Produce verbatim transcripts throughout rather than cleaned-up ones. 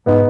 साहित्य छगू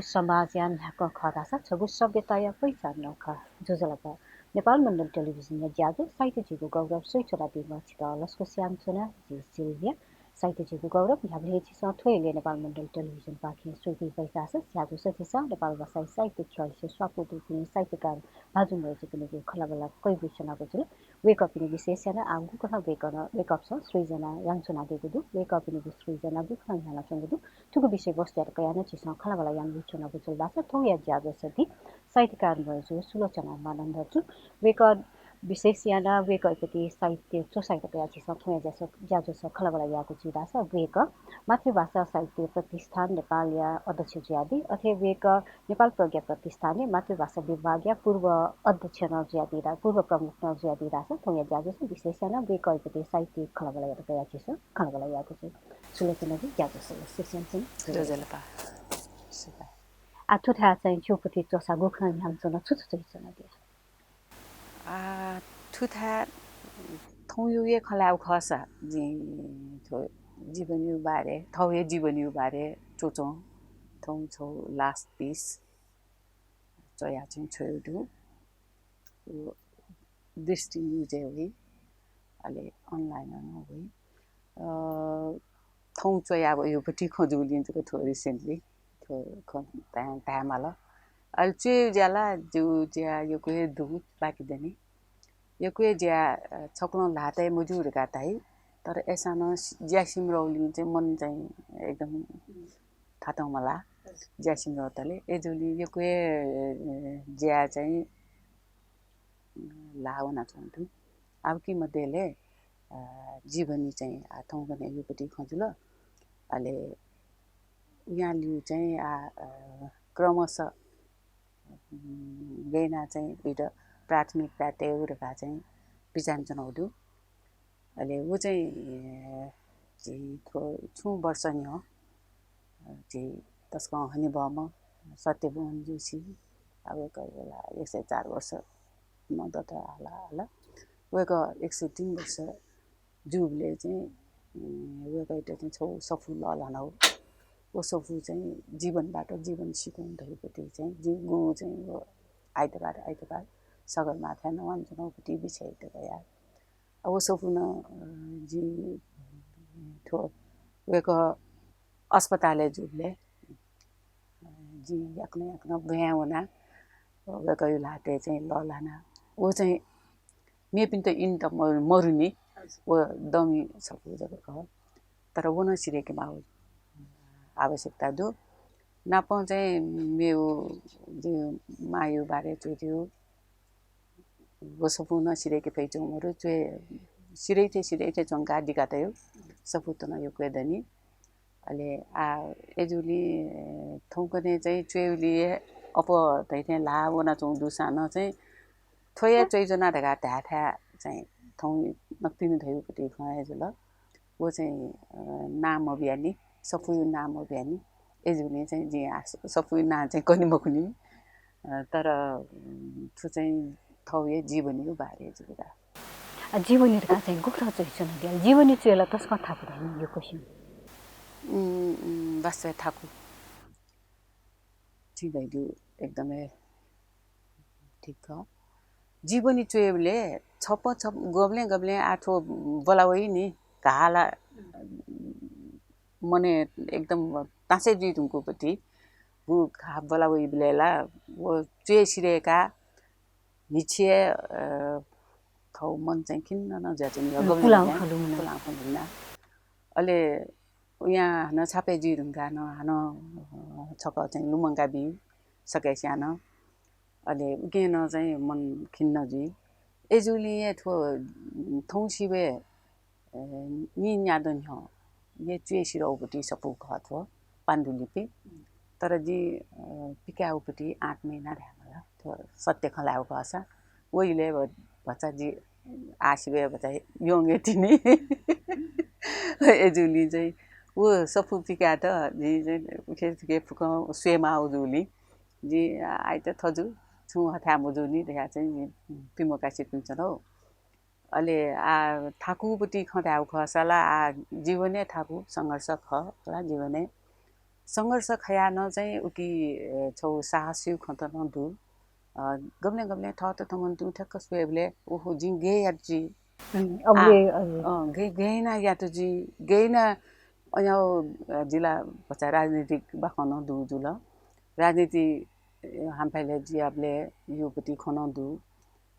समाजया न्ह्याक्वः खः धाःसा छगू सभ्यताया पहिचान नं खः। ज्वजलपा। नेपाल मण्डल टेलिभिजनया ज्याझ्वः साहित्य झीगु गौरव स्वयाच्वनादीम्ह छितः लसकुस यानाच्वना, जि सिल्भिया। साहित्य झीगु गौरव न्ह्याबलें हे झीसं थ्व इलय् नेपाल मण्डल टेलिभिजनपाखें स्वयादी वयाच्वंसा ज्याझ्वलय् झीसं नेपालभाषाया साहित्य ख्यःलिसे स्वापू दुपिं साहित्यकार भाजु मय्जुपिनिगु खँल्हाबल्हा कयाबियाच्वनागु जुल। वय्कःपिनि विशेष यानाः आः गुकथं वय्कलं, वय्कःपिन्सं सृजना यानाच्वनादीगु दु, वय्कःपिनिगु सृजना गुकथं न्ह्यानाच्वंगु दु, थुगु विषयवस्तुयात कयाः नं झीसं खँल्हाबल्हा यानाबियाच्वनागु जुल धाःसा थौंया ज्याझ्वलय् साहित्यकार मय्जु सुलोचना मानन्धरजु, वय्कः विशेष यानाः वय्कःयात साहित्य च्वसायात कयाः झीसं थौंया ज्याझ्वलय् खँल्हाबल्हा याःगु जुइ धाःसा वय्कः मातृभाषा साहित्य प्रतिष्ठान नेपालया अध्यक्ष जुयादी, अथे वय्कः नेपाल प्रज्ञा प्रतिष्ठानया मातृभाषा विभागया पूर्व अध्यक्ष नं जुयादी धा-, पूर्व प्रमुख नं जुयादी धाःसा थौंया ज्याझ्वलय् विशेष यानाः वय्कःयात साहित्य खँल्हाबल्हा यात कयाः झीसं खँल्हाबल्हा याःगु जुइ। सुलोचनाजु, ज्याझ्वलय् विशेष यानाच्वना। ज्वजलपा। सुभाय्। आः थुथाय् चाहिँ छिगु पुथि च्वसा गुकथं न्ह्यानाच्वन, छु छु च्वयाच्वनादिया? आः, थुथाय् थौंयागु हे खँ ल्हायेगु खःसा, जिं थ्व जीवनया बारे, थौंया जीवनया बारे च्वच्वं, थौं छगू last piece च्वया चाहिँ छ्वयागु दु। व दृष्टि न्यूजय् वइ, अले online नं वइ। अ, थौं च्वया वयागुपट्टि खँ जूगुलिं जक थ्व recently थ्व खँ धाये, धाये माल। अले च्वयेगु ज्या ला, जिगु ज्या यक्व हे दु, बाकी दनि। यक्व हे ज्या, अ, छकलं ल्हातय् मज्यू धकाः धाइ, तर अय्सां नं सि-, ज्या सिमरःगुलिं चाहिँ मन चाहिँ एकदम थातं मलाः, ज्या सिमरःतले। अय्जूगुलिं यक्व हे, अ, ज्या चाहिँ ल्हाः वनाच्वंगु दु। आः उकी मध्यय्, अ, जीवनी चाहिँ आः थौंकन्हय् यागुपट्टि खँ जुल। अले उकिया लिउ चाहिँ आः, अ, क्रमशः, उम्, गय् यानाः चाहिँ उइत प्राथमिकता तयेगु धकाः चाहिँ बिचाः यानाच्वनागु दु। अले व चाहिँ, अ, झी थ्व छुं वर्ष न्ह्यः, अ, झी तसकं हनेबहःम्ह सत्यभुवन जोशी, आः वय्कःयात ला एक सय चार वर्ष नं दत आः ला, आः ला। वय्कः एक सय तीन वर्ष जूबलय् चाहिँ, अ, वय्कःयात चाहिँ छगू सफू लःल्हानागु। व सफू चाहिँ जीवनबाट जीवन सिकं धइगु पति चाहिँ, जिं गुगु चाहिँ व आइतबार, आइतबार सगरमाथाय् नवानाच्वनागु पति बिछ्याइ तक याः। अ, व सफू नं, अ, जिं थ्व वय्कः अस्पतालय् जूबलय्, अ, जिं याकनं याकनं ब्वयां वना, वय्कःया ल्हातय् चाहिँ लःल्हाना। व चाहिँ मेपिन्त इनात मरु-, मरुनि, व दँमि सफू जक खः। तर व नं सिधय्के माःगु आवश्यकता दु। नापं चाहिँ मेगु जि मांया बारे च्वयातःगु व सफू नं सिधय्के फइच्वंगु मरु, च्वय् सिधय्थें सिधय्थें च्वंकाः दिका तयागु सफूत नं यक्व हे दनि। अले आः अय्जूगुलिं थौंकन्हय् चाहिँ च्वयेगुलिइ हे अप्वः धइथें ल्हाः वनाच्वंगु दुसां नं चाहिँ थ्व हे च्वयाच्वना धकाः धायेथाय् चाहिँ थौं नकतिनि धइगुपति खँ हे जुल। व चाहिँ, अ, नां मबियानि, सफूया नां मबियानि। अय्जूगुलिं चाहिँ जिं आः स-, सफूया नां चाहिँ कने मखुनि। अ, तर, उम्, थ्व चाहिँ थौंया जीवनीया बारे जुल ला। अ, जीवनी धकाः चाहिँ गुकथं च्वयाच्वनादिया? जीवनी च्वयेगु ला तसकं थाकु धाइ नि, यक्वसिनं। उम्, उम्, वास्तवय् थाकु। छिं धयादीगु एकदम हे ठीक खः। जीवनी च्वयेबलय् छप्पँ छप्पँ गबलें गबलें आः थ्व ब्वला वइ नि, घाः ला मनय् एकदम तासय् जुइ धुंकूगुपति, व घाः ब्वला वइबलय् ला व च्वय् सिधय्काः न्हिच्छि हे, अ, थःगु मन चाहिँ खिन्न नं जुयाच्वनी। अ, गबलें पुलांगु गबलें खँ लुमना। पुलांगु खँ लुमना। अले उकिं हानं छापय् जुइ धुंकाः नं हानं, अ, छकः चाहिँ लुमंका बी सकसियां नं। अले उकिं नं चाहिँ मन खिन्न जुइ। अय्जूगुलिं हे थ्व थौं सिबय्, अ, नीन्यादँ न्ह्यः हे च्वय् सिधःगुपति सफू खः थ्व पाण्डुलिपि। तर जिं, अ, पिकाःगुपति आँट मयाना धायेमाल। थ्व सत्य खँ ल्हायेगु खःसा। व इलय् भ-, भचा जि आः सिबय् भचा young हे तिनि। अय्जूगुलिं चाहिँ व सफू पिकायेत जिं चाहिँ उखे थुखे फुक्कं स्वयेमाःगु जूलिं जिं आइत थजु छुं हथाय् मजूनि धयाः चाहिँ जिं पिमकासे पिंचन हो। अले आ थाकुपति खँ धायेगु खःसा ला आ जीवनय् थाकु संघर्ष खः ला जीवनय्। संघर्ष खयाः नं चाहिँ उकी, अ, छौ साहसयु खँत नं दु। अ, गबलें गबलें थःत थमन तुं ठ्याक्क स्वयेबलय्, ओहो, जिं गय् यात जुइ? अँ, अ, गय् यात जुइ? गय् याना अयाउ, अ, जिला भचा राजनीतिक बाखं नं दु जुल। राजनीति, अ, हाम्फाइले जुयाबलय् युपति खँ नं दु।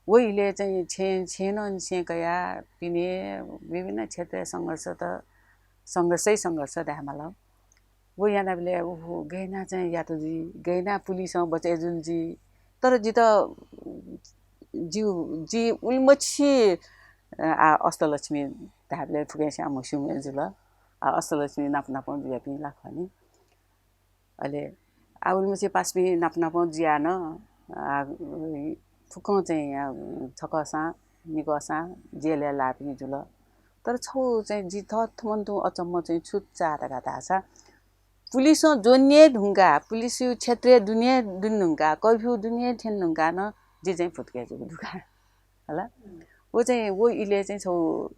व इलय् चाहिँ छेँ, छेँ नं निसें कयाः पिने विभिन्न क्षेत्रय् संघर्ष त, संघर्षै संघर्ष धायेमाल। व यानाबलय्, ओहो, गय् याना चाहिँ यात जुइ, गय् याना पुलिसं बचय् जुल जुइ। तर जितः, जिउ, जि उलिमछि, अ, आ अष्टलक्ष्मी धायेबलय् फुक्कसिनं म्हस्यूम्ह जुल। आ अष्टलक्ष्मी नाप नापं जुयापिं ला खः नि। अले आ उलिमछि पासापिं नाप नापं जुयाः नं, आ, फुक्कं चाहिँ, आ, छकःसां, निकःसां जेलय् लाःपिं जुल। तर छौ चाहिँ जि थः थमन तुं अचम्म चाहिँ छु चाः धकाः धाःसा, पुलिसं ज्वने धुंकाः, पुलिसयु क्षेत्रय् दुने दुने धुंकाः, कर्फ्यू दुने थ्यने धुंकाः नं जि चाहिँ फुतुके जूगु दु का। हला? व चाहिँ, व इलय् चाहिँ छौ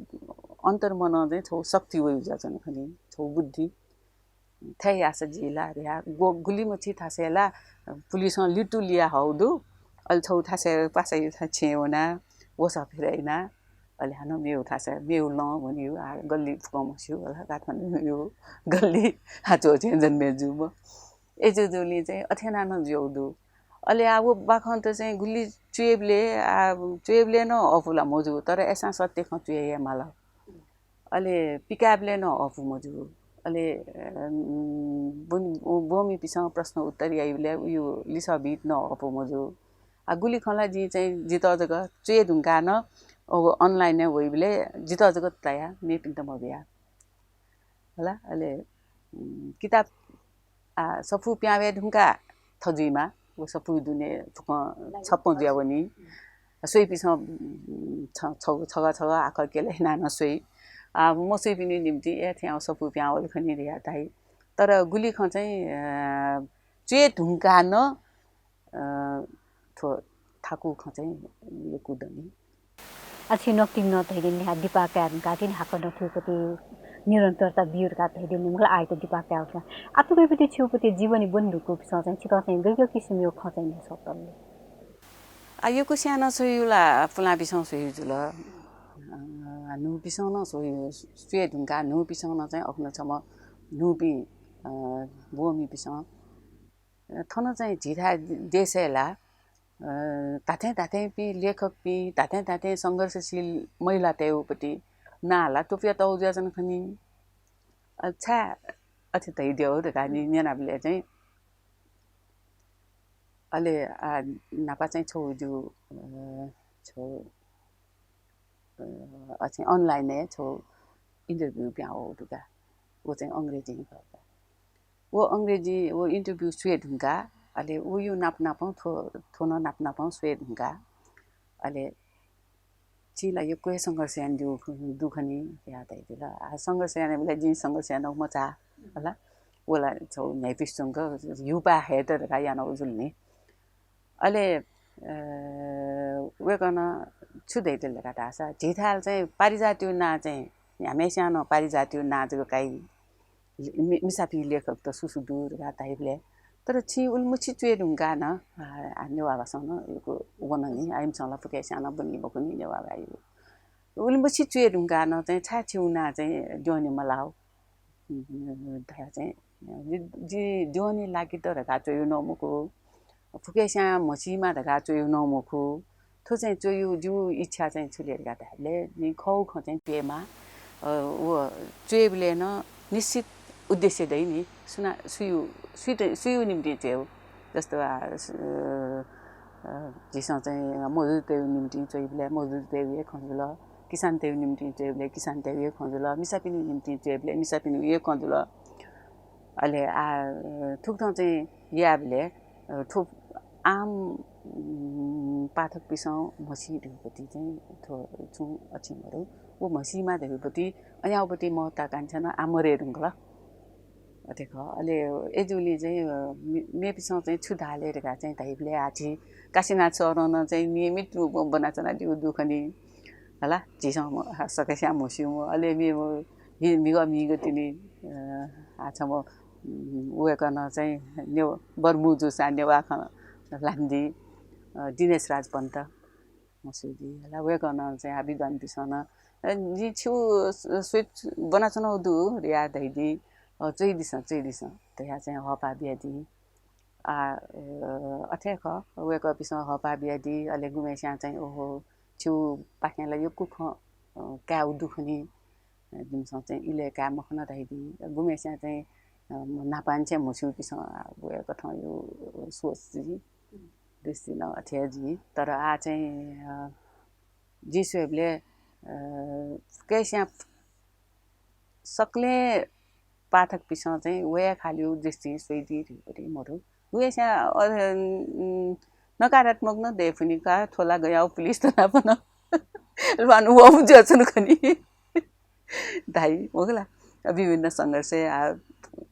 अन्तर्मनं चाहिँ छौ शक्ति वयु जुयाच्वन खनी, छौ बुद्धि। थथे याःसा जुइ ला धयाः, गु-, गुलिमछि थासय् ला पुलिसं लितु लिया हौ दु। अले छौ थासय् पासायु छेँय् वना, वसः फिरय् याना, अले हानं मेउ थासय्, मेउ लं वनेउ, आ, गल्ली फुक्कं म्हस्यू, अले काठमाडौंयु गल्ली हाचो छेँ जन्मे जूम्ह। अय् जूगुलिं चाहिँ अथे याना नं जुयु दु। अले आ व बाखंत चाहिँ गुलि च्वयेबलय्, आ, च्वयेबलय् नं अःपु ला मजू, तर अय्सां सत्य खँ च्वये हे माल। अले पिकायेबलय् नं अःपु मजू। अले, अ, ब्वं-, ब्वंमिपिसं प्रश्न उत्तर याइबलय् उयु लिसः बीत नं अःपु मजू। आ, गुलि खँ ला जिं चाहिँ जितः जक च्वये धुंकाः नं, अ, online-य् वइबलय् जितः जक तयाः मेपिन्त मबिया। हला, अले, उम्, किताब, आ, सफू पिहां वये धुंकाः थजुइमा, व सफू दुने फुक्कं छप्पँ जुया वनी। स्वइपिसं, उम्, छ-, छगू, छगः, छगः आखः क्यले याना नं स्वइ। आ, मस्वइपिनि निम्तिं, ए, थें सफू पिहां वल खनी धया धाइ। तर गुलि खँ चाहिँ, अ, च्वये धुंकाः नं, अ, थ्व थाकु खँ चाहिँ यक्व दनि। आ, छि नकतिनि नं धयादिन न्ह्याः दिपाः काये धुंकाः तिनि हाकनं थुइपति निरन्तरता बियु धकाः धयादिन, मुखला आइत दिपाः काये धुंकाः। आ, थुकिपति छिउपति जीवनी ब्वने धुंकूपिसं चाहिँ छितः चाहिँ गय् गय् किसिमयु खँ चाहिँ न्ह्यसः तल? आ, यक्वस्यां नं स्वयु ला पुलांपिसं स्वयु जुल। अ, न्हूपिसं नं स्वयु, स्वये धुंकाः न्हूपिसं नं चाहिँ अखुन छम्ह न्हूपिं, अ, ब्वंमिपिसं थन चाहिँ झीथाय् देशय् ला, अ, धात्थें धात्थेंपिं लेखकपिं, धात्थें धात्थें संघर्षशील महिलातय्‌गु पति नां ला त्वपुयातःगु जुयाच्वन खनी। अ, छाय् अथे धयादियागु धकाः नि न्यनाबलय् चाहिँ अले, आ, न्हापा चाहिँ छौ जु, अ, छौ, अ, अथे online-य् छौ interview पिहां वःगु दु का। व चाहिँ अंग्रेजी खः का। व अंग्रेजी, व interview स्वये धुंकाः, अले वयु नाप नापं थ्व, थ्व नं नाप नापं स्वये धुंकाः, अले छिं ला यक्व हे संघर्ष यानादिउ, दु खनी धया धयादिल। आ, संघर्ष यानाबलय् जिं संघर्ष यानागु मचाः हला। व ला छौ न्ह्याइपुसे च्वंक ह्युपाः हयेत धकाः यानागु जुल नि। अले, अ, वय्कलं छु धयादिल धकाः धाःसा, झीथाय् चाहिँ पारिजातयु नां चाहिँ, न्ह्याम्हस्यां नं पारिजातयु नां जक काइ। मि-, मिसापिं लेखकत सु सु दु धकाः धाइबलय्, तर छिं उलिमछि च्वये धुंकाः नं, आ, आ, नेवाः भाषां नं यक्व वन नि, आ, इमिसं ला फुक्कस्यां नं ब्वनी मखु नि नेवाः भाय्। उलिमछि च्वये धुंकाः नं चाहिँ छाय् छिउ नां चाहिँ द्यःने मलाउ धया चाहिँ, जि, जि द्यःने लाकेत धकाः च्वयु नं मखु। फुक्कस्यां म्हसीमा धकाः च्वयु नं मखु। थ्व चाहिँ च्वयु जिउ इच्छा चाहिँ छु ले धकाः धायेबलय् जिं खःगु खँ चाहिँ च्वयेमा। अ, व च्वयेबलय् नं निश्चित उद्देश्य दइ नि। सुना-, सुयु, सुइत-, सुयु निम्तिं च्वयु। जस्तो, आ, सु-, अ, झीसं चाहिँ मजदुरतयु निम्तिं च्वयेबलय् मजदुरतयु हे खँ जुल, किसानतयु निम्तिं च्वयेबलय् किसानतयु हे खँ जुल, मिसापिनि निम्तिं च्वयेबलय् मिसापिनि हे खँ जुल। अले आ, थुकथं चाहिँ यायेबलय्, अ, थ्व आम, उम्, पाठकपिसं म्हसी धइगु पति चाहिँ थ्व छुं अछि मरु। व म्हसीमा धइगु पति, अज्याःगु पति महत्वाकांक्षा नं आ मरे धुंकल। अथे खः। अले अय्‌जूगुलिं चाहिँ, अ, मे-, मेपिसं चाहिँ छु धाल धकाः चाहिँ धाइबलय् आः झी काशीनाथ सरं नं चाहिँ नियमित रूपं ब्वनाच्वनादीगु दु खनी। हला, झीसं म-, सकस्यां म्हस्यूम्ह। अले मे-, हि-, म्हिगः म्हिगः तिनि, अ, आः छम्ह, उम्, वय्‌कलं चाहिँ नेव-, बर्मू जूसां नेवाः खँ ल्हानादी, अ, दिनेश राज पन्त। म्हस्यूदी हला, वय्‌कलं चाहिँ आः विद्वानपिसं नं, अ, जिं छु स-, स्वइ ब्वनाच्वनागु दु धयाः धयादी, अ, च्वइदिसँ, च्वइदिसँ धयाः चाहिँ हःपाः बियादी। आः, अ, अथे खः, वय्‌कःपिसं हःपाः बियादी, अले गुम्हेस्यां चाहिँ ओहो, छिगुपाखें ला यक्व खँ, अ, कायेगु दु खनी, अ, जिमिसं चाहिँ इलय् काये मखन धयादी। गुम्हेस्यां चाहिँ, अ, न्हापांनिसें म्हस्यूपिसं, आः, वय्‌कथंयागु सोच जुइ, दृष्टि नं अथे हे जुइ। तर आः चाहिँ, अ, जिं स्वयेबलय्, अ, सकस्यां सकलें पाठकपिसं चाहिँ वया खालि दृष्टिं स्वइदी धइगु मदु। गुम्हेस्यां, अ, उम्, नकारात्मक नं दयेफुनि का, थ्व ला गयाः पुलिस त नाप नं ल्वानु वःम्ह जुयाच्वनु खनी धाइ, मखु ला? विभिन्न संघर्ष, आः,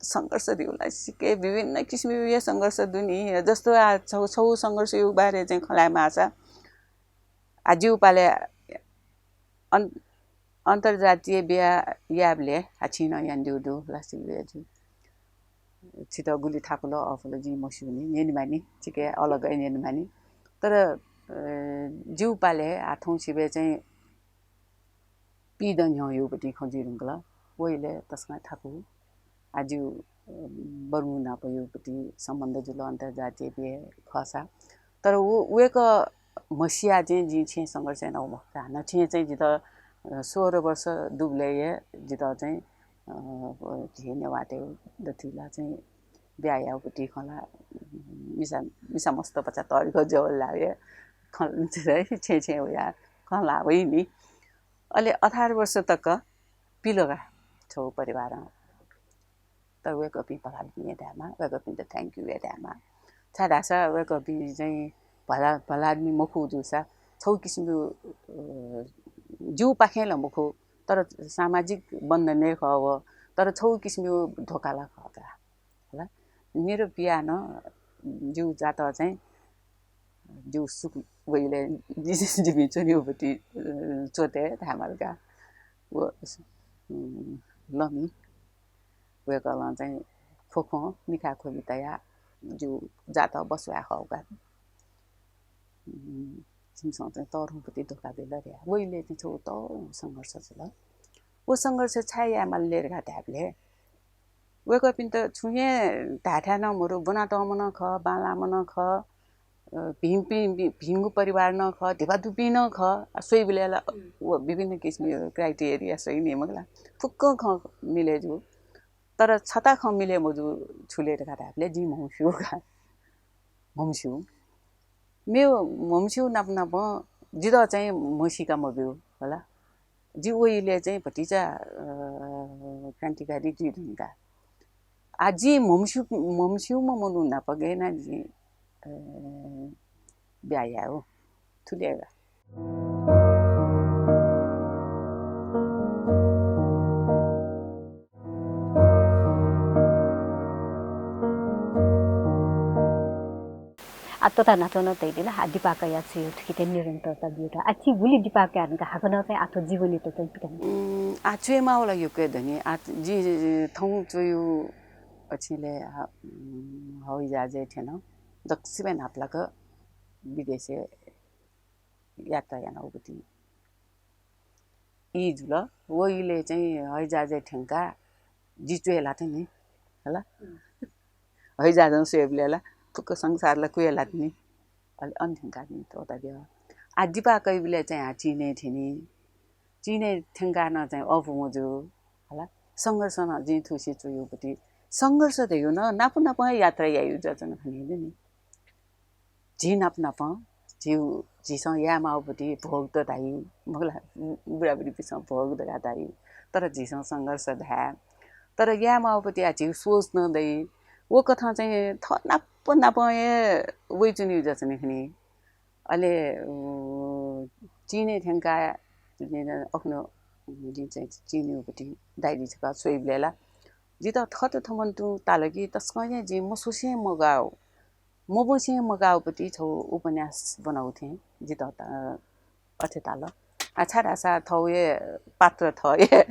संघर्ष धइगु ला सिक्क विभिन्न किसिमया संघर्ष दु नि। जस्तो आः छगू, छगू संघर्षया बारे चाहिँ खँ ल्हायेमाःसा, आः जिगु पालय् अन-, अन्तर्जातीय बिया यायेबलय् आः छिं नं यानादीगु दु ला सिल्भिया जु। छितः गुलि थाकु ला अःपु ला जिं मस्यू नि, न्यनेमानि, छिके अलग हे न्यनेमानि। तर, अ, जिगु पालय् आः थौं छिबय् चाहिँ पीदँ न्ह्यः याःगु पति खँ जुइ धुंकल। व इलय् तसकं थाकु। आः जिगु, अ, बर्मू नाप याःगु पति सम्बन्ध जुल अन्तर्जातीय बिया खःसा। तर व, वय्‌कः म्हसिया चाहिँ जिं छेँय् संघर्ष यानागु मखु का। न छेँय् चाहिँ जितः, अ, सोह्र वर्ष दुबलय् हे जितः चाहिँ, अ, झी नेवाःतय् दथुइ ला चाहिँ बिया याःगु पति खँ ला, मिसा, मिसा मस्त पचा तःधिकः ज्वः लाःगु हे खँ छेँय् छेँय् वयाः खँ ल्हाः वइ नि। अले अठार वर्ष तक पिल का छगू परिवारं। तर वय्‌कःपिं भलादुपिं हे धायेमाः, वय्‌कःपिन्त thank you हे धायेमाः। छाय्‌धाःसा वय्‌कःपिं चाहिँ भला, भलादुपिं मखु जूसा छगू किसिमया, अ, जिगुपाखें ला मखु, तर सामाजिक बन्धन हे खः व, तर छगू किसिमया धोका ला खः का। हला, मेरो बियानं जिगु जातः चाहिँ जिगु सुख वइलय् जि, जिमि च्वनीगु पति, अ, च्वतय् धायेमाल का। व, उम्, लमि। वय्‌कलं चाहिँ ख्वख्वं मिखा ख्वबि तयाः जिगु जातः बसवाये हःगु का। उम्, जिमिसं चाहिँ तःधंगु पति धोका बिल धयाः। वइलय् चाहिँ छगू तःधंगु संघर्ष जुल। व संघर्ष छाय् यायेमाल ले धकाः धायेबलय् वय्‌कःपिन्त छुं हे धायेथाय् नं मदु, ब्वनातःम्ह नं खः, बांलाःम्ह नं खः, अ, भिंपिं, भि-, भिंगु परिवार नं खः, धिबा दुपिं नं खः। आ, स्वइबलय् ला, उम्। व विभिन्न किसिमया criteria स्वइ नि मखु ला। फुक्कं खँ मिले जू। तर छता खँ मिले मजू छु ले धकाः धायेबलय् जिं म्हमस्यू का। म्हमस्यू। मेव म्हमस्यू नाप नापं जितः चाहिँ म्हसीका मब्यू हला। जि व इलय् चाहिँ भतिचा, अ, क्रान्तिकारी जुइ धुंका। आः जि म्हमस्यू, म्हमस्यूम्ह मनू नाप गय् यानाः जि, अ, बिया याये हो। थुलि हे का। आः त्वःता न्हाचः नं तयादिल, आः दिपाकया च्वय् थुकियात निरन्तरता बियात। आः छि गुलि दिपाकया धुंका हाकनं चाहिँ आः थ्व जीवनयात चाहिँ पिकन। उम्, आः च्वय् माःगु ला यक्व हे दनि। आः जि थौं च्वय् अछिले, आः, उम्, हवाईजहाजय् थ्यन। दक्वसिबय् न्हापालाक विदेशय् यात्रा यानागु पति ई जुल। व इलय् चाहिँ हवाईजहाजय् थ्यंकाः जि च्वय् लात नि, हला। हवाईजहाजं स्वयेबलय् ला फुक्क संसार ला क्वय् लात नि। अले अन थ्यंकाः नि त्वःता बिया। आः दिपाकयाबलय् चाहिँ आः चीनय् थ्यनी। चीनय् थ्यंकाः नं चाहिँ अःपु मजू, हला। संघर्ष नं जिं थुसी च्वय् पति। संघर्ष धयागु नं नाप नापं यात्रा याइगु जुयाच्वन खनी नि। झी नाप नापं, झी, झीसं याये माःगु पति भोग त धाइ, मखु ला, बुढाबुढीपिसं भोग धकाः धाइ, तर झीसं संघर्ष धाये। तर याये माःगु पति आः झीगु सोच नं दइ। व कथं चाहिँ थः नाप नापं हे वइच्वनीगु जुयाच्वनी खनी। अले, उ, चीनय् थ्यंकाः, अखुन्हु जिं चाहिँ चीनय् पति दाइजु छकः स्वइबलय् ला, जितः थःत थमन तुं ताल कि तसकं हे जिं मस्वसें मगाव, मब्वंसें मगावपति छगू उपन्यास ब्वनागु थें जितः ता-, अथे ताल। आ, छाय्धाःसा थःगु हे पात्र थः हे,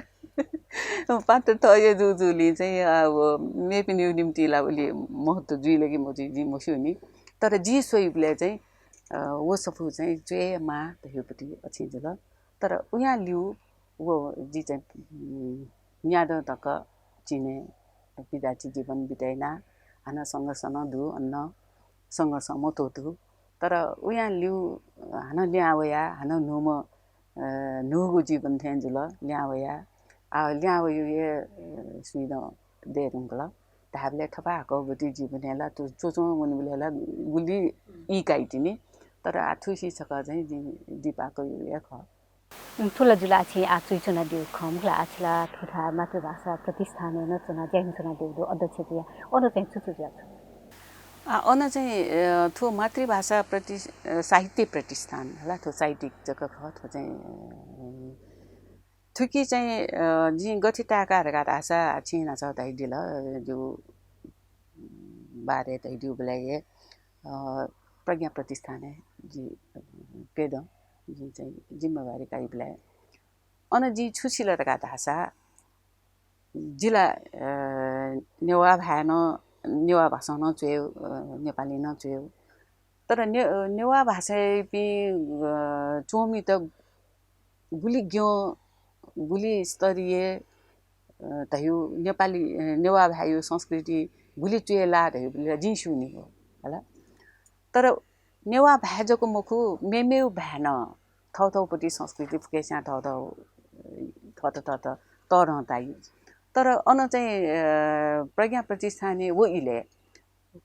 पात्र थः हे जूगुलिं चाहिँ, आ, व मेपिनिगु निम्तिं ला उलि महत्त्व जुइ ला कि मजुइ जिं मस्यू नि। तर जिं स्वइबलय् चाहिँ, अ, व सफू चाहिँ च्वयेमाः धयागुपति अथें जुल। तर उयां लिउ व जि चाहिँ, उम्, न्यादँ तक चीनय् विद्यार्थी जीवन बिताइना, हानं संघर्ष नं दु, अन संघर्ष मत्वःतू। तर उयां लिउ हानं लिहां वया, हानं न्हूम्ह, अ, न्हूगु जीवन थें जुल, लिहां वया। आ, लिहां वयु हे, अ, स्वीदँ दये धुंकल। धाःबलय् थपाहाकःगुति जीवनय् ला थ्व च्वच्वं वनीबलय् ला गुलि ई काइ तिनि। तर आः थुसी छकः चाहिँ जि दिपाकःयु हे खः। उम्, थ्व ला जुल आः छिं आः च्वइच्वनादीगु खँ, मखु ला, आः छि ला थुथाय् मातृभाषा प्रतिष्ठानय् नं च्वनाः ज्या यानाच्वनादीगु दु, अध्यक्ष जुयाः। अन चाहिँ छु छु जुयाच्वन? आ, अन चाहिँ, अ, थ्व मातृभाषा प्रति-, अ, साहित्य प्रतिष्ठान हला, थ्व साहित्यिक जक खः, थ्व चाहिँ, अ, थुकी चाहिँ, अ, जिं गथे ताय्का धकाः धाःसा छिं न्हाचः धयादिल, अ, जि बारे धयादीबलय् हे, अ, प्रज्ञा प्रतिष्ठानय् जि प्यदँ, जिं चाहिँ जिम्मेवारी काइबलय् अन जिं छु सिल धकाः धाःसा, जि ला, अ, नेवाः भाय् नं, नेवाः भाषां नं च्वयेगु, अ, नेपाली नं च्वयेगु। तर ने-, अ, नेवाः भाषायापिं, अ, च्वमित गुलि ग्यं, गुलि स्तरीय, अ, धयु नेपाली, अ, नेवाः भाय्‌यु संस्कृति गुलि च्वये ला धयुबलय् जिं स्यूनि हो, हला। तर नेवाः भाय् जक मखु, मेमेगु भाय् नं थःथःपति संस्कृति फुक्कसियां थःथः, अ, थःत थःत तःधं ताइ। तर अन चाहिँ, अ, प्रज्ञा प्रतिष्ठानय् व इलय्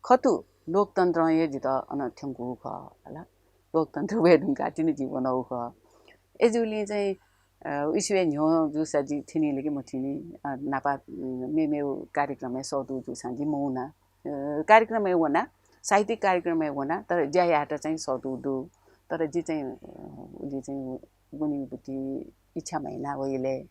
खतु लोकतन्त्रं हे जितः अन थ्यंकूगु खः, हला। लोकतन्त्र वये धुंकाः तिनि जि वनागु खः। अय्‌जूगुलिं चाहिँ, अ, इस्वी न्ह्यः जूसा जि थिनि ला कि मथिनि, अ, नापा, उम्, मेमेगु कार्यक्रमय् सःतू जूसां जि मवना। अ, कार्यक्रमय् वना, साहित्यिक कार्यक्रमय् वना, तर ज्या यायेत चाहिँ सःतू दु। तर जि चाहिँ, अ, उलि चाहिँ वनीगुपति इच्छा मयाना वइले।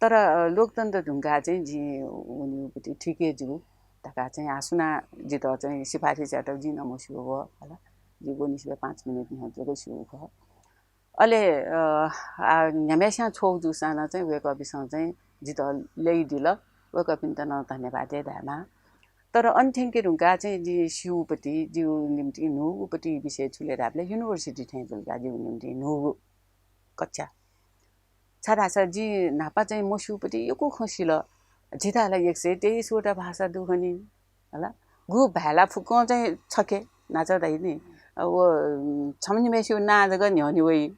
तर, अ, लोकतन्त्र धुंकाः चाहिँ जि वनीगुपति ठीक हे जू धकाः चाहिँ आः सुनां जितः चाहिँ सिफारिस यात जिं नं मस्यू हो, हला। जि वनीसिबय् पाँच मिनेट न्ह्यः जक स्यू खः। अले, अ, आ, न्ह्याम्हस्यां छ्वःगु जूसां नं चाहिँ वय्‌कःपिन्सं चाहिँ जितः ल्ययादिल, वय्‌कःपिन्त नं धन्यवाद हे धायेमाः। तर अन थ्यंके धुंकाः चाहिँ जि स्यूपति, जिगु निम्तिं न्हूगुपति विषय छु ले धाःबलय् university थें जुल का जिगु निम्तिं न्हूगु कक्षा। छाय्‌धाःसा जि न्हापा चाहिँ मस्यूपति यक्व खँ सिल। झीथाय् ला एक सय तेइस वटा भाषा दु खनि, हला। गु भाय् ला फुक्कं चाहिँ छखे, न्हाचः धाइ नि। अ, व, उम्, छम्ह निम्हय्‌सिगु नां जक न्ह्यःने वइ।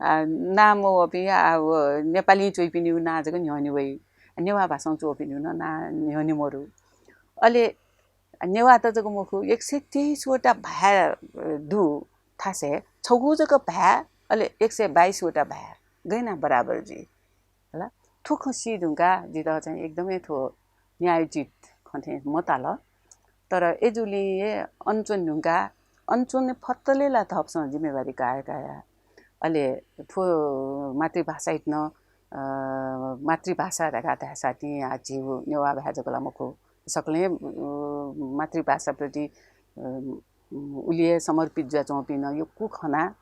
आ, नां मवःपिं, आ, व नेपालीं च्वइपिनिगु नां जक न्ह्यःने वइ। नेवाः भाषां च्वःपिनिगु नं नां न्ह्यःने मरु। अले नेवाःत जक मखु, एक सय तेइस वटा भाय्, अ, दु थासय् छगू जक भाय्, अले एक सय बाइस वटा भाय् गय् याना बराबर जुइ? हला, थ्व खँ सी धुंकाः जितः चाहिँ एकदमै थ्व न्यायोचित खँ थें मताल। तर अय्‌जूगुलिं हे अन च्वने धुंकाः, अन च्वने फतले ला थःपिन्सं जिम्मेवारी काये काया। अले थ्व मातृभाषाइत नं, अ, मातृभाषा धकाः धाःसा तिं आः झीगु नेवाः भाय् जक ला मखु, सकलें, अ, मातृभाषाप्रति, अ, उलि हे समर्पित जुयाच्वंपिं नं यक्व खना।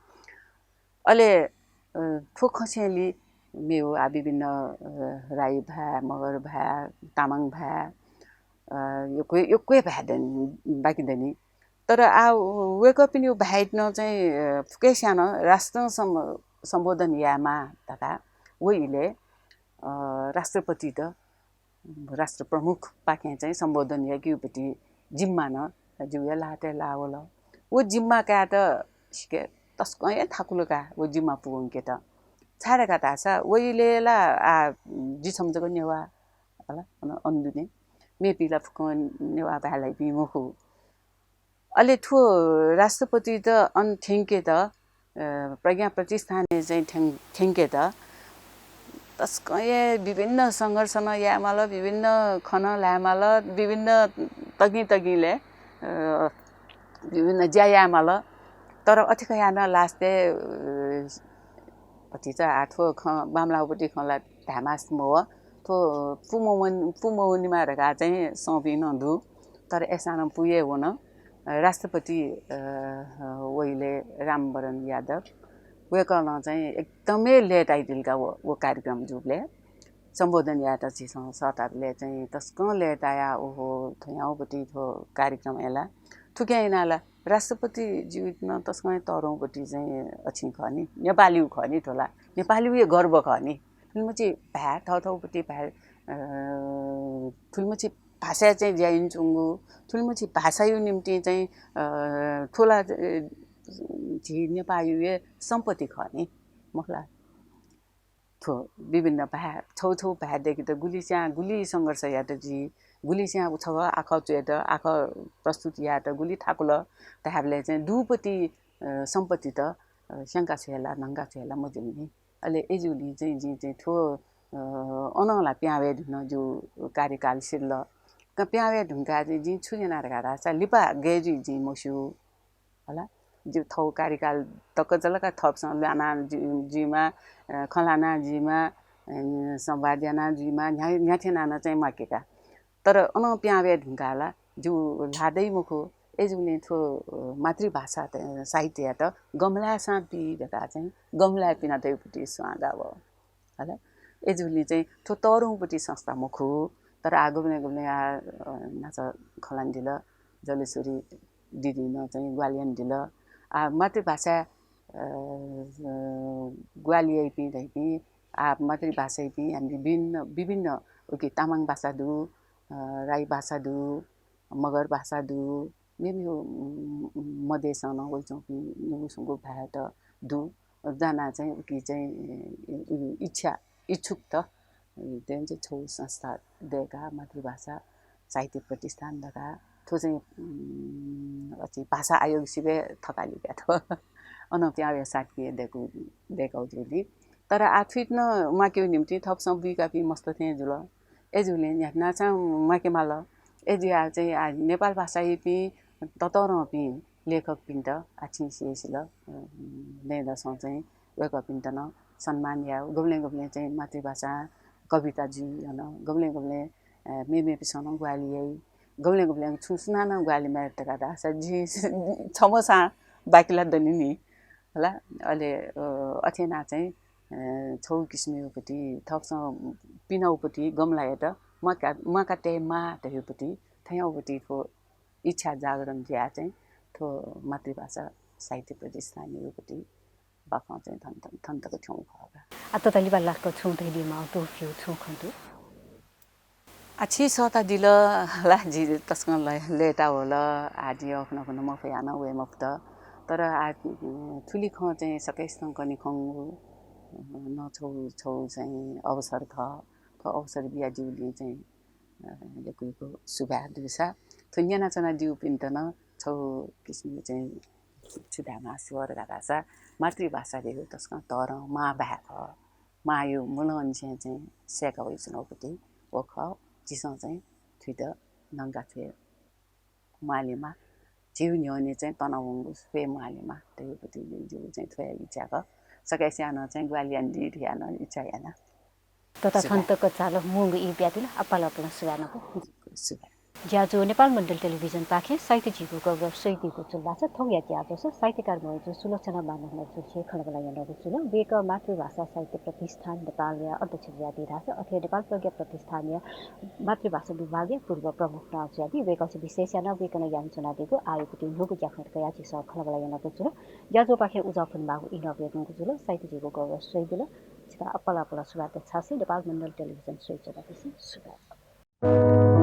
अले, अ, थ्व खँसेंलि मेगु आः विभिन्न, अ, राई भाय्, मगर भाय्, तामाङ भाय्, अ, यक्व, यक्व भाय् दनि, बाकि दनि। तर आः वय्‌कःपिनिगु भाय्‌इत नं चाहिँ, अ, फुक्कसियां नं राष्ट्रं सम-, सम्बोधन यायेमाः धकाः व इलय्, अ, राष्ट्रपतित राष्ट्र प्रमुखपाखें चाहिँ सम्बोधन याकेगुपति जिम्मा नं जिगु ल्हातय् लाः वल। व जिम्मा कायेत सिके तसकं हे थाकुल का, व जिम्मा पूवंकेत। छाय् धकाः धाःसा व इलय् ला आः जि छम्ह जक नेवाः, हला, अन, अन दुने। मेपिं ला फुक्कं नेवाः भाय् ल्हाइपिं मखु। अले थ्व राष्ट्रपतित अन थ्यंकेत, अ, प्रज्ञा प्रतिष्ठानय् चाहिँ थ्यं-, थ्यंकेत तसकं हे विभिन्न संघर्ष नं यायेमाल, विभिन्न खँ नं ल्हायेमाल, विभिन्न तगिं तगिंले, अ, विभिन्न ज्या यायेमाल। तर अथे कयाः नं last-य्, अ, भतिचा आः थ्व खँ बांमलाःगुपति खँ ला धायेमास्ति मवः। पु-, पुमवन-, पुमवनेमा धकाः चाहिँ संपिं नं दु। तर अय्सां नं पुये वन। राष्ट्रपति, अ, वहिले रामवरण यादव, वय्कलं चाहिँ एकदमै लय्ताइदिल का व, व कार्यक्रम जूबलय्। सम्बोधन यायेत झीसं सःताबलय् चाहिँ तसकं लय्ताया, ओहो, थ्व याउँपति थ्व कार्यक्रम याला। थुकिं यानाला राष्ट्रपतिज्यू नं तसकं तःधंपति चाहिँ अछि खः नि, नेपालीउ खः नि थ्व ला, नेपालीउ हे गर्व खः नि। थुलिमछि भाय्, थःथःपति भाय्, अ, थुलिमछि भाषाय् चाहिँ ज्या यानाच्वंगु, थुलिमछि भाषायु निम्तिं चाहिँ, अ, थ्व ला, अ, झी नेपाःयु हे सम्पत्ति खः नि, मखु ला। थ्व विभिन्न भाय्, छौ छौ भाय् दय्केत गुलि च्यां, गुलि संघर्ष यात जुइ, गुलि च्यां उ छगः आखः च्वयेत, आखः प्रस्तुत यायेत गुलि थाकुल धायेबलय् चाहिँ दुपति, अ, सम्पत्तित, अ, स्यंका छ्वये ला, न्हंका छ्वये ला मजिल नि। अले अय्जूगुलिं चाहिँ जिं चाहिँ थ्व, अ, अनं ला प्याहां वये धुन जु कार्यकाल सिल। का प्याहां वये धुंकाः चाहिँ जिं छु याना धकाः धाःसा लिपा गय् जुइ जिं मस्यू। हला, जि थौ कार्यकाल तक जल का थःपिसं ल्वाना जु-, जुइमा, अ, खँ ल्हाना जुइमा, अ, संवाद याना जुइमा, न्ह्या-, न्ह्याथे याना नं चाहिँ म्वाके का। तर अनं प्याहां वये धुंकाः ला जि ल्हाः दइ मखु। अय्जूगुलिं थ्व, अ, मातृभाषा त-, साहित्ययात गमलाय्सां बी धकाः चाहिँ गमलाय् पिना दइपति स्वां गाव। हला, अय्जूगुलिं चाहिँ थ्व तःधंपति संस्था मखु, तर आ गुबलें गुबलें आ, अ, न्हाचः खँ ल्हानादिल, जलेश्वरी दिदीं नं चाहिँ ग्वाहालि यानादिल। आ मातृभाषा, अ, अ, ग्वाहालि याइपिं धइपिं, आ मातृभाषायापिं हामी विभिन्न, विभिन्न उकी तामाङ भाषा दु, अ, राई भाषा दु, मगर भाषा दु, मेमेगु, उम्, उम्, मदेशं नं वइच्वंपिं निगू स्वंगू भाय्‌त दु। जानाः चाहिँ उकी चाहिँ, इ-, इ-, इच्छा, इच्छुक त, इ-, चाहिँ छौ संस्था दय्काः मातृभाषा साहित्य प्रतिष्ठान धकाः थ्व चाहिँ, उम्, अथे भाषा आयोग सिबय् थकालि का थ्व। अनं प्याहां वये साथ कि दय्कू, दय्काउ जुल। तर आ थुइत नं म्वाकेउ निम्तिं थःपिसं बुइकापिं मस्त थें जुल। अय्जूगुलिं न्ह्याथे याना चाहिँ म्वाके माल। अय्जुयाः चाहिँ आ नेपाल भाषायापिं ततःधंपिं लेखकपिन्त आः छिं सिल, अ, दँय्‌दसं चाहिँ वय्कःपिन्त नं सम्मान याउ। गुबलें गुबलें चाहिँ मातृभाषां कविता जुइ अन, गुबलें गुबलें, अ, मेमेपिसं नं ग्वाहालि याइ, गुबलें गुबलें छुं सुनानं ग्वाहालि मयात धकाः धाःसा जि छम्ह सां बाकि ला दनि नि। हला, अले, अ, अथे यानाः चाहिँ, अ, छौ किसिमयु पति, थःपिसं पिनाउ पति गमलाय् म्वाका, म्वाका तयेमाः धयु पति, थय् याउ पति थ्व इच्छा जागरण जुयाः चाहिँ थ्व मातृभाषा साहित्य प्रतिष्ठानयु पति बाखं चाहिँ थन, थन, थन तक थ्यंगु खः का। आ, तता लिपा लाक्क छुं धयादीमाःगु दु, फ्यू छुं खँ दु? आ, छि सःतादिल ला, जि तसकं लय्-, लय्तावल। आ, जि अखुन अखुन मफयाः नं वये मफुत। तर आ, थुलि खँ चाहिँ सकसितं कने खंगु नं छौ, छौ चाहिँ अवसर खः। थ्व अवसर बियादीगुलिं चाहिँ, अ, यक्व यक्व सुभाय् दुसा। थ्व न्यनाच्वनादीपिन्त नं छौ किसिमं चाहिँ छु धायेमाः स्वः धकाः धाःसा मातृभाषा धयागु तसकं तःधं मां भाय् खः। मांयु मुलंनिसें चाहिँ सय्का वइच्वनागु पति व खः। झीसं चाहिँ थुइत न्हंका छ्वये म्वालेमा, झीउ न्ह्यःने चाहिँ तनावंगु स्वये म्वालेमा धयागु पति जिगु चाहिँ थ्व हे इच्छा खः। सकसियां नं चाहिँ ग्वाहालि यानादी धयाः नं इच्छा याना। तता सुभाय्। थन तक चाल मुंगु ई बियादिल, अपाल अपालं सुभाय् नं। सुभाय्। ज्याझ्वः नेपाल मण्डल टेलिभिजनपाखें साहित्य झीगु गौरव स्वइदीगु जुल धाःसा थौंया ज्याझ्वलय् साहित्यकार मय्जु सुलोचना मानन्धर जुलिसिया खँल्हाबल्हा यानागु जुल। वय्कः मातृभाषा साहित्य प्रतिष्ठान नेपालया अध्यक्ष जुयादी धाःसा अथे नेपाल प्रज्ञा प्रतिष्ठानया मातृभाषा विभागया पूर्व प्रमुख नं जुयादी। वय्कःयात विशेष यानाः वय्कलं यानाच्वनादीगु आःया पति न्हूगु ज्याखँयात कयाः झीसं खँल्हाबल्हा यानागु जुल। ज्याझ्वःपाखें उजं फ्वनेमाःगु ई नं वयेधुंगु जुल। साहित्य झीगु गौरव स्वइदिल। छितः अपाल अपालं सुभाय् देछासें नेपाल मण्डल टेलिभिजन स्वयाच्वनापिन्सं सुभाय्।